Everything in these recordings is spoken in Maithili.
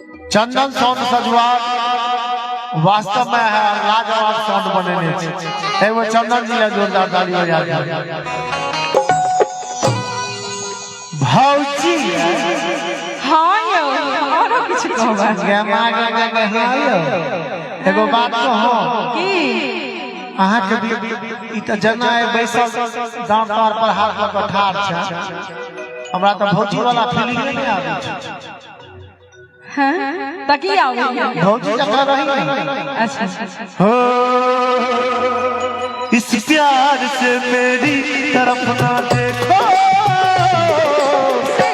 चंदन साउंड सजुआर वास्तव में है लाजवाब साउंड बनेने छै। एगो चंदन जी ला जोरदार ताली बजा दियौ। भौजी। हाँ यौ, औरो किछु कहबै? गे माँ गे गे गे, हाँ यौ, एगो बात कहो? की? अहाँके भी ई तऽ जना बैसल दाँत तार पर हाथ लऽ कऽ ठाढ़ छै, हमरा तऽ भौजी वाला फीलिंग नहि आबै छै। हाँ? तऽ की आबै? भौजी जकाँ रही ने। अच्छा अच्छा। हो, इस प्यार से मेरी तरफ ना देखो,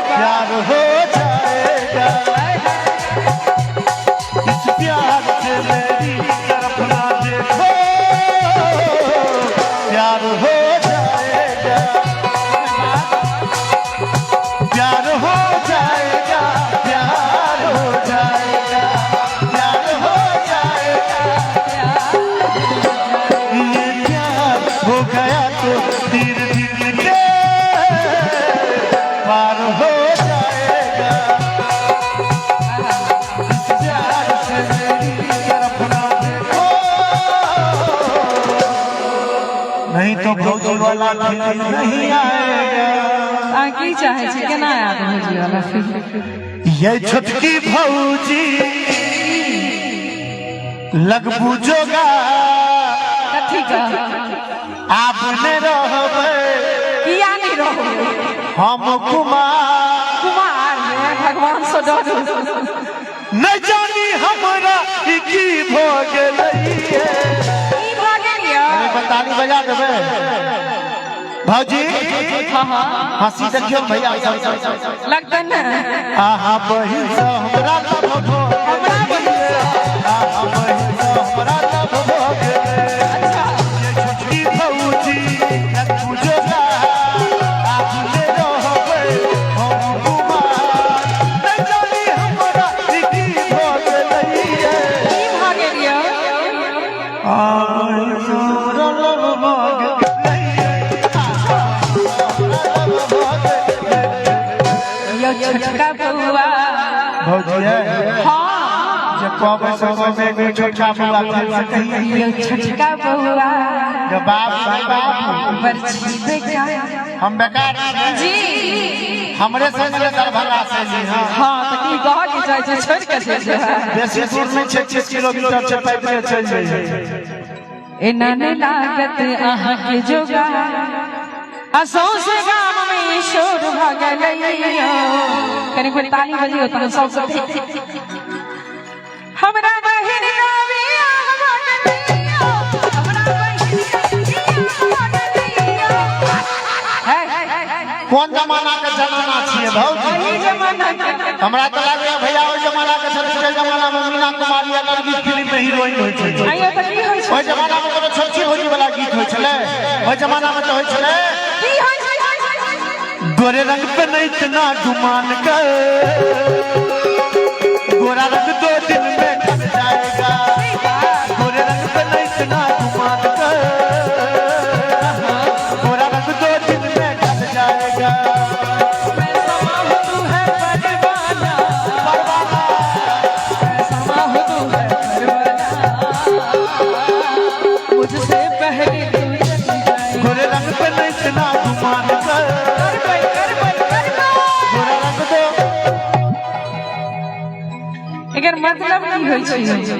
प्यार हो जाएगा। इस प्यार से मेरी तरफ ना देखो, प्यार हो जाएगा, प्यार हो जाएगा, प्यार हो जाएगा, प्यार हो जाएगा। ये प्यार हो गया तो तीर दिल के पार हो जाएगा। इस प्यार से मेरी तरफ ना देखो, नहीं तो भौजी वाला फीलिंग नहीं आएगा। अहाँ की चाहै छी? केना आयत भौजी वाला फीलिंग? ये छोटकी भौजी, लगबू जोगा। कथी का? आब ने रहबै। किया नहि रहबै? हम कुमार। कुमार हे, भगवान से डरू। नहीं जानी हमरा ई की भऽ गेलै। की भऽ गेल यौ? ताली बजा देबै भौजी। हाँ हाँ। हंसी देखियौ भैया सब। लगतै ने। आहा बहिन से हमरा लव भऽ हमरा बहिन से? आहा बहिन से हमरा लव भऽ गेलै। अच्छा। ये छोटकी भौजी, लगबू जोगा, आब ने रहबै हम कुमार। नहि जानी हमरा ई की भऽ गेलै। की भऽ गेल यौ? आहा बहिन से हमरा लव भऽ गेलै। हमरा लव भऽ गेलै। यौ छोटका बौआ। भौजी है। हाँ। जे कहबै से कहबै, एगो छोटका बौआ फेर से कहिए। यौ छोटका बौआ। जे बाप रे बाप। बड़ छी बेकार। हम बेकार छी? जी। हमरे संग दरभंगा से जी हाँ। हाँ, तऽ की कहऽ के चाहै छी? छोड़ि के चलि जेबै? बेसी दूर नहि छै, 30 किलोमीटर छै, पाइप चलि जाइए। एना नहि लागत अहाँके जोगा, आ सौंसे गाम में शोर भऽ गेलैया। कनि कोई ताली बजियौ तहन सब सब। हमरा बहिन का बियाह भऽ गेलैया, हमरा बहिन का बियाह भऽ गेलैया। है। कोन जमाना के जमाना छियै भौजी? वही जमाना के। हमरा तऽ लागैया भैया ओहि जमाना के छथिन, जे जमाना में मीना कुमारी आ नरगिस फिल्म में हीरोइन होइ छै। आइयो तऽ की होइ छै? ओहि जमाना में कोनो छोटकी भौजी वाला गीत होइ छलै? ओहि जमाना में तऽ होइ छलै। की होइ छै? गोरे रंग पे नहीं इतना गुमान कर, गोरा रंग 2 दिन में ढल जाएगा। गोरे रंग पे नहीं इतना गुमान कर, गोरा रंग 2 दिन में ढल जाएगा। मैं समा हूँ तू है परवाना। परवाना। मैं समा हूँ तू है परवाना, मुझसे पहले तू जल जाए। गोरे रंग पे नहीं इतना गुमान कर। करबै करबै करबै। गोरा रंग दो एकर मतलब की होइ छै?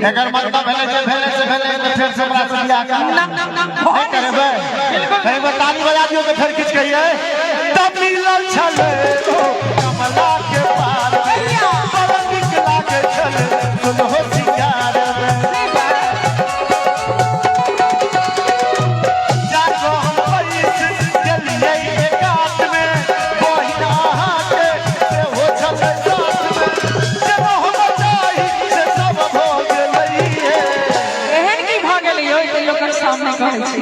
एकर मतलब भेलै जे भेलै से भेलै, तऽ फेर से हमरा से बियाह कर नहि करेबै? कहीं ताली बजा दियौ तऽ फेर किछु कहियै। तब मिलल छलै ओ कमला के पार में, बड़ नीक लागै छलै सुनहो सिंगार में। जाको हम पैस गेलियै एकात में, बहिना अहाँके सेहो छलै साथ में। जेना हम चाही से सब भऽ गेलैये। एहन की भऽ गेलै यौ जे लोकक सामने कहै छी?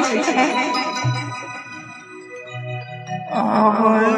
आबै।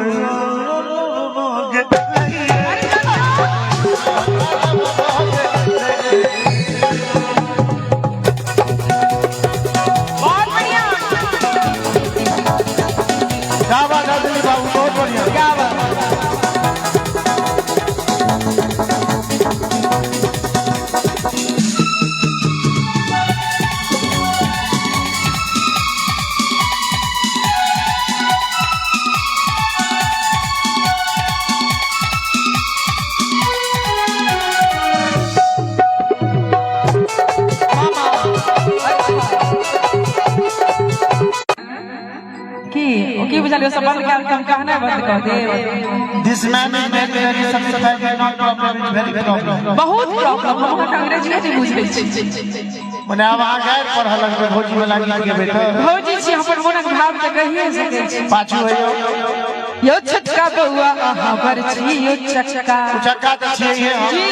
बुझल सब बंद कयल तऽ हम कहनाइ बंद कऽ देब। This man is very very satisfied, not problem is very problem. बहुत प्रॉब्लम, हम अहाँके अंग्रेजीए नहि बुझै छी। मने आब अहाँ गारि पढ़ऽ लगबै भौजी वाला गीत गेबै तऽ। भौजी छी, अपन मोनक भाव तऽ कहिए सकै छी। पाछू होइयौ। यौ छोटका बौआ, अहाँ बड़ छी यौ चक्का। उचक्का तऽ छियै हम। जी।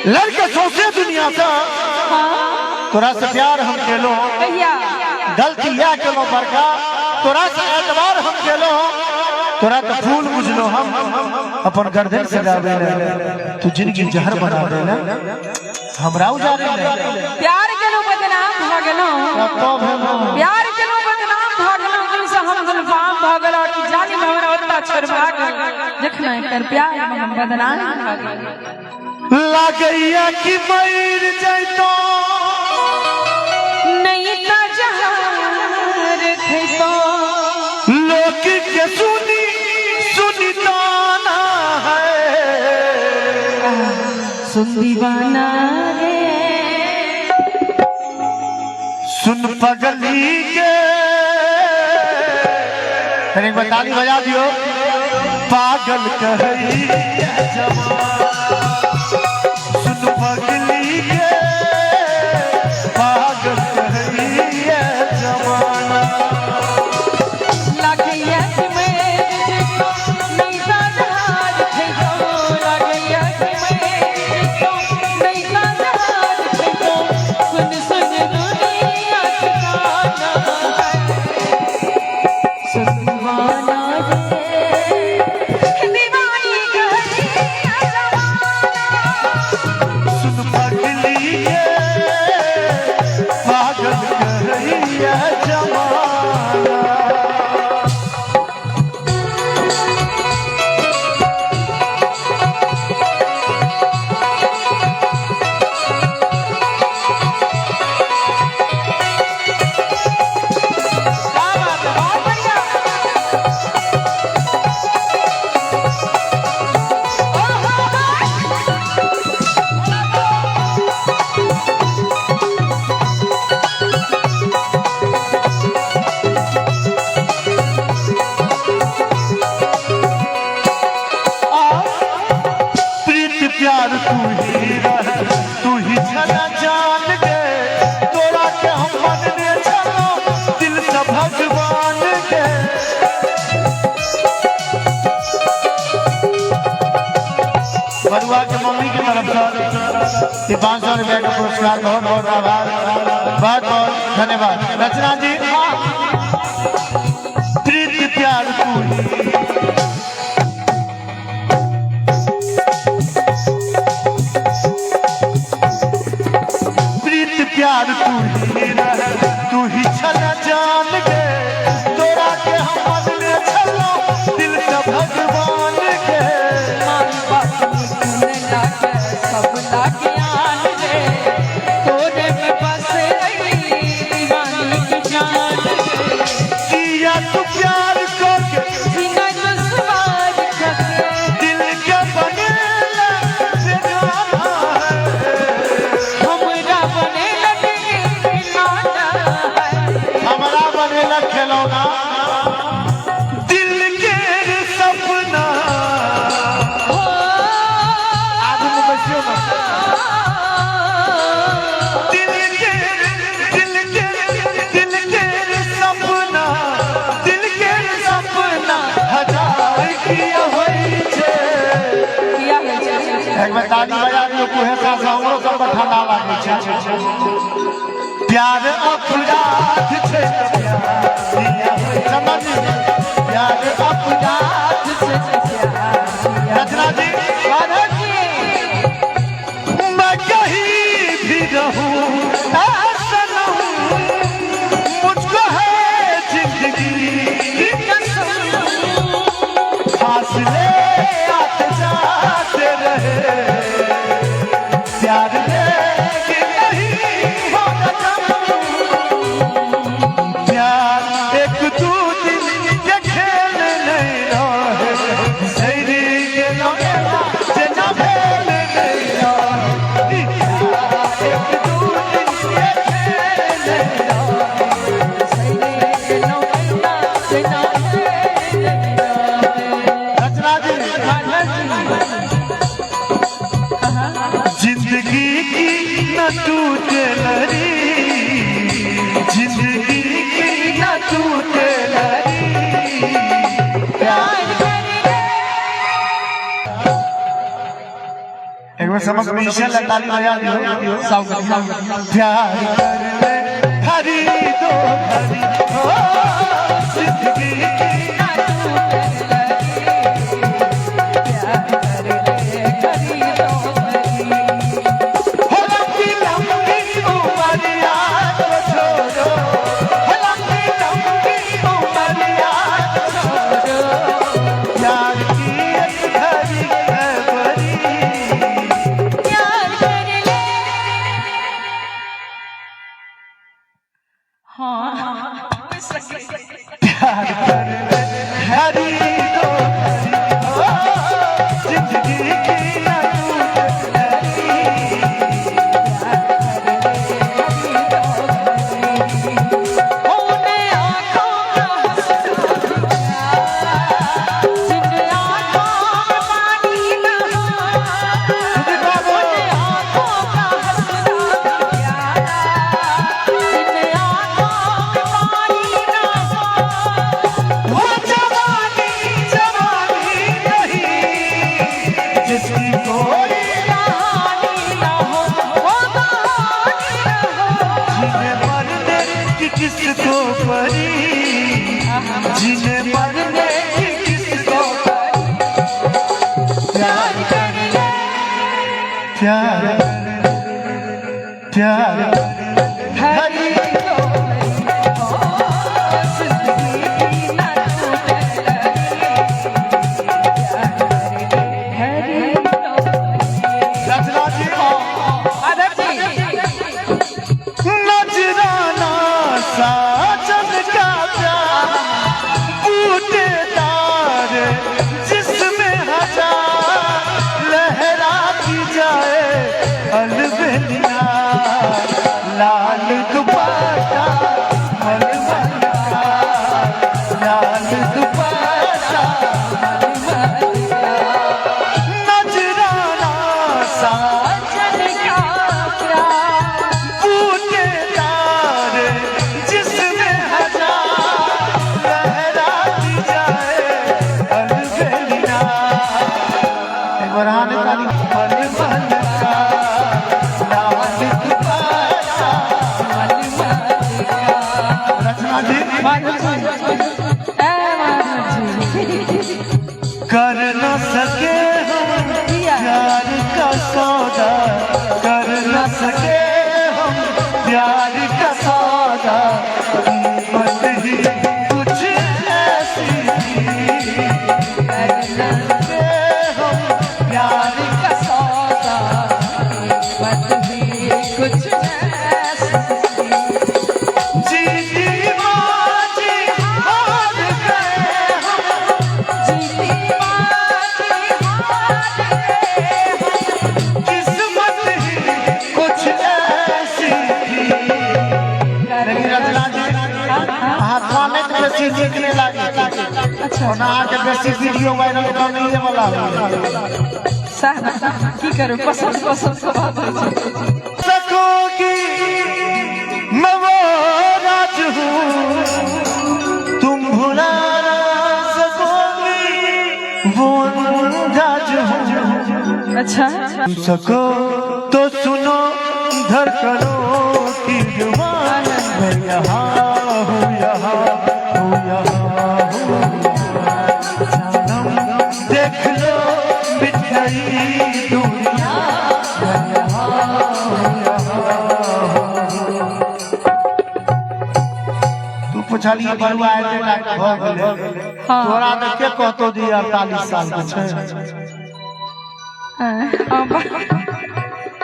लड़के सौंसे दुनिया से तोरा से प्यार हम केलो। कहिया? गलती इएह केलो बड़का, तोरा से एतबार हम केलो। तोरा तऽ फूल बुझलो हम, अपन गर्दन से गावे ले तू जिंदगी जहर बना देले, हमरा उजारे ले। प्यार केलहुँ बदनाम भऽ गेलहुँ। कतऽ भेलहुँ? प्यार केलहुँ बदनाम भऽ गेलहुँ, दिल से हम गुलफाम भऽ गेलहुँ कि जालिम हमरा ओतऽ छोड़ि भागल। जखन एकर प्यार मे हम बदनाम भऽ गेलहुँ। लागैया कि मरि जैतो, नहीं तऽ जहर खैतो। लोक के सुनी सुनी ताना है। सुन दीवाना रे, सुन पगली के, एक बार ताली बजा दियो। पागल कहैया जमाना, सुन पगली के, पागल कहैया जमाना। लागैया कि मरि जैतो, नहीं तऽ जहर खैतो। लागैया कि मरि जैतो, नहीं तऽ जहर खैतो। सुन सुन दुनिया के गाना है। सुन दीवाना रे, दीवानी कहैया जमाना। सुन पगली के, पागल कहैया जमाना। क्या बात है, बहुत बढ़िया। ओहो। प्रीत प्यार तू ही रह, तू ही छला जान के, तोरा के हम मनने छलो दिल से भगवान के। बरुआ के मम्मी की तरफ से ये 500 रुपए का पुरस्कार, बहुत बहुत आभार, बहुत बहुत धन्यवाद। रचना जी, प्रीत प्यार तू ही प्रीत प्यार तू ही रह, तू ही छल जान के, तोरा के हम मनने छलो दिल से भगवान के। माई बाप सुन लागे सब लागे आन रे, तोरे में बस गई दीवानी की जान रे। किया तू प्यार करके जीना दुश्वार करके, दिल के बनेला बेगाना है। हमरा बने लगे खिलौना है। हमरा बनेला खिलौना, दिल के सपना। हो। आगू में बैठियो ना। दिल के, दिल के, दिल के सपना, दिल के सपना हजार किया होइ छै। किया होइ छै? एक बेर ताली बजा दियौ, कुहेसा से हमरो सबके ठंडा लागै छै। प्यार अपराध छै, प्यार किया होइ। चंदन जी, प्यार अपराध से प्यार किया। रचना जी। माधव जी। मैं कहीं भी रहूं ऐ सनम, मुझको है जिंदगी की कसम। फासले आते जाते रहे, प्यार लेकिन नहीं होगा कम। प्यार एक दू दिन के खेल नहीं रहे, सैरी गेलो एना जेना भेल नहीं रहे। प्यार एक दू दिन के खेल नहीं रहे। सैरे गेलौं एना जेना भेल। जिंदगी की न टूटे लड़ी, जिंदगी की न टूटे लड़ी। प्यार कर ले। एक बार समझ में ईशा ताली बजा दियो। प्यार कर ले हरी दो हरी, ओ जिंदगी की ना टूटे लड़ी, प्यार कर ले घड़ी दो घड़ी। हो लंबी लंबी उमरिया को छोड़ो, हो लंबी लंबी उमरिया को छोड़ो, प्यार की एक घड़ी है बड़ी। प्यार कर ले। हाँ। प्यार कर ले हरी दो घड़ी, ओ जिंदगी की न टूटे लड़ी। उन्हें आँखों का हंसना जिन आँखों में पानी न हो, उन्हें आँखों का हंसना प्यारा, जिन आँखों में पानी न हो, वो जवानी जवानी नहीं जिसकी कोई कहानी न हो, वो कहानी न हो। जीने मरने की किसको पड़ी, जीने मरने की किसको पड़ी। प्यार कर ले। प्यार प्यार हरी दो ओ जिंदगी की ना टूटे लड़ी, प्यार कर ले हरी दो। रचना जी। माधव जी। नजराना साजन का प्यार, बूटेदार जिसमें हजार लहराती जाए अलबेलिया, लाल दुपट्टा मलमल का, लाल दुपट्टा नजराना साजन का प्यार, बूटेदार जिसमें हजार लहराती जाए अलबेलिया। एक बार हाँ नहीं ताली। मलमल का लाल दुपट्टा। मलमल का। रचना जी। माधव जी, ए माधव जी। कर न सके हम प्यार का सौदा, कर न सके हम प्यार का सौदा, कीमत ही कुछ ऐसी थी। कर न सके हम प्यार का सौदा, कीमत ही कुछ ऐसी। जीती बाजी हार गए हम, जीती बाजी हार गए हम। किस्मत ही कुछ ऐसी थी। लेकिन रचना जी, अहाँ कानैत बेसी नीक नहि लागै। ओना अहाँके बेसी वीडियो वायरल करनैये वाला होइए। सएह ने, की करू, पसंद पसंद के बात होइ छै। सकोगी मैं वो राज हूँ, तुम भुला ना सकोगी वो अंदाज हूँ। सको तो सुनो धड़कनों की जुबान, मैं यहाँ हूँ, यहाँ हूँ, यहाँ हूँ। सनम देख लो मिट गई दूरियां, मैं यहाँ हूँ, यहाँ हूँ। तू पुछलिए बरुआ एते टा भऽ गेलै। तोरा तऽ के कहतौ जे 48 साल के छै?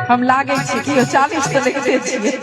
हम लागै छी कि 40 तऽ लगिते छियै।